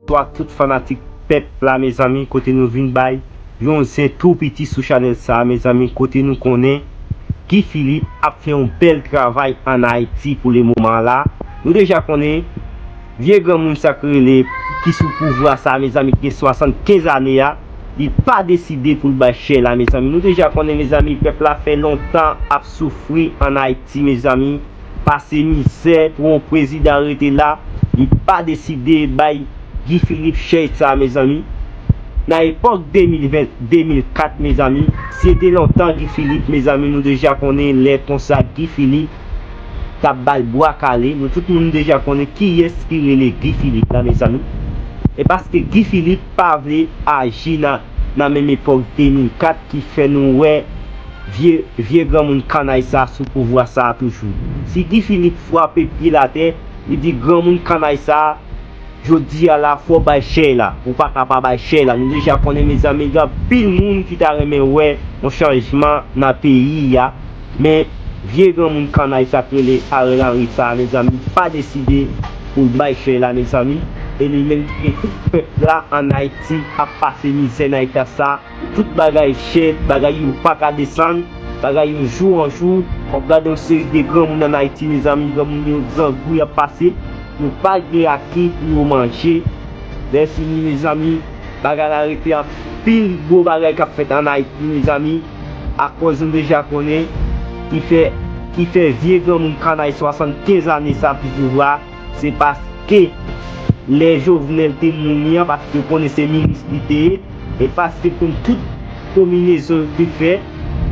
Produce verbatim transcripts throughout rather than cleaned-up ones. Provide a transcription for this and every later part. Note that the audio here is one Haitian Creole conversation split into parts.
Bonswa tout fanatik pèp la, mezanmi, kote nou vin bay yon zen tou piti sou chanèl sa, mezanmi, kote nou konnen Guy Philippe ap fè yon bèl travay ann Ayiti pou le moman la. Nou deja konnen vye granmoun sa k rele ki sou pouvwa sa, mezanmi, ki gen swasannkenz ane a, li pa deside pou l bay chè la, mezanmi. Nou deja konnen, mezanmi, pèp la fè lontan ap soufri ann Ayiti, mezanmi. Pase mizè pou yon prezidan rete la, li pa deside bay Guy Philippe chè sa, mezanmi. Nan epòk de mil ven, de mil kat, mezanmi, se te lontan Guy Philippe, mezanmi, nou deja konnen lè konsa Guy Philippe t ap ba l bwa kale. Nou tout moun deja konnen kiyès ki rele Guy Philippe la, mezanmi. E paske Guy Philippe pa vle aji nan, nan menm epòk de mil kat ki fè nou wè vye, vye granmoun kannay sa sou pouvwa sa toujou. Si Guy Philippe frape pye l atè, li di granmoun kannay sa, jodi a la, fò w bay chè la. Ou pa ka pa bay chè la. Nou deja konnen, mezanmi, gen anpil moun ki ta renmen wè yon chanjman nan peyi a. Men, vye granmoun kannay sa k rele Ariel Henry sa, mezanmi, pa deside pou l bay chè la, mezanmi. E li menm ki gen tout pèp la ann Ayiti ap pase mizè nan eta sa. Tout bagay chè, bagay yo pa ka desann, bagay yo jou an jou. W ap gade yon seri de granmoun ann Ayiti, mezanmi, granmoun yo grangou y ap pase. Yo pa gen aki pou yo manje. Lè fini, mezanmi, bagay la rete anpil gwo bagay k ap fèt ann Ayiti, mezanmi, akòz nou deja konnen ki fè, ki fè vye granmoun kannay swasannkenz ane sa pou pouvwa. Se paske lè Jovenel te mouri an, paske yo konnen se minis li te ye, e paske konn tout konbinezon yo te fè,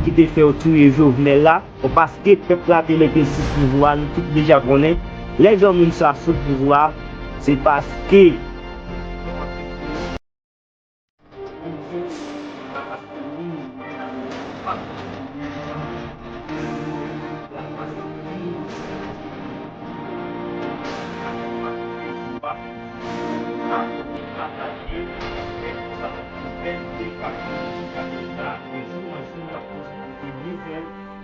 ki te fè yo touye Jovenel la, bon, paske pèp la te mete l sou pouvwa, nou tout deja konnen, lè granmoun sa sou pouvwa, se paske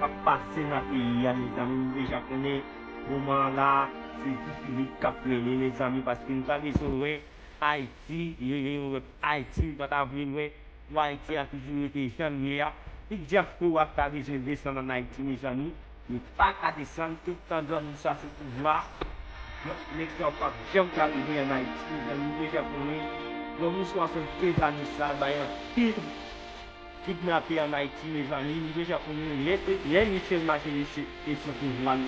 K ap pase nan peyi a, mezanmi, nou deja konnen moman an la, se Guy Philippe k ap rele, mezanmi, paske nou ta bezwen wè Ayiti, yo, yo, yo, Ayiti, nou pa ta vle wè pou Ayiti a toujou rete jan l ye a. Tout dyaspora ta bezwen desann ann Ayiti, mezanmi. Yo pa ka desann, tout tan granmoun sa sou pouvwa. Nèg sa yo p ap janm ka rive ann Ayiti, mezanmi, nou deja konnen. Granmoun swasannkenz ane sa bay anpil kidnape ann Ayiti, mezanmi. Nou deja konnen lè, lè Michel Martelly te sou pouvwa l.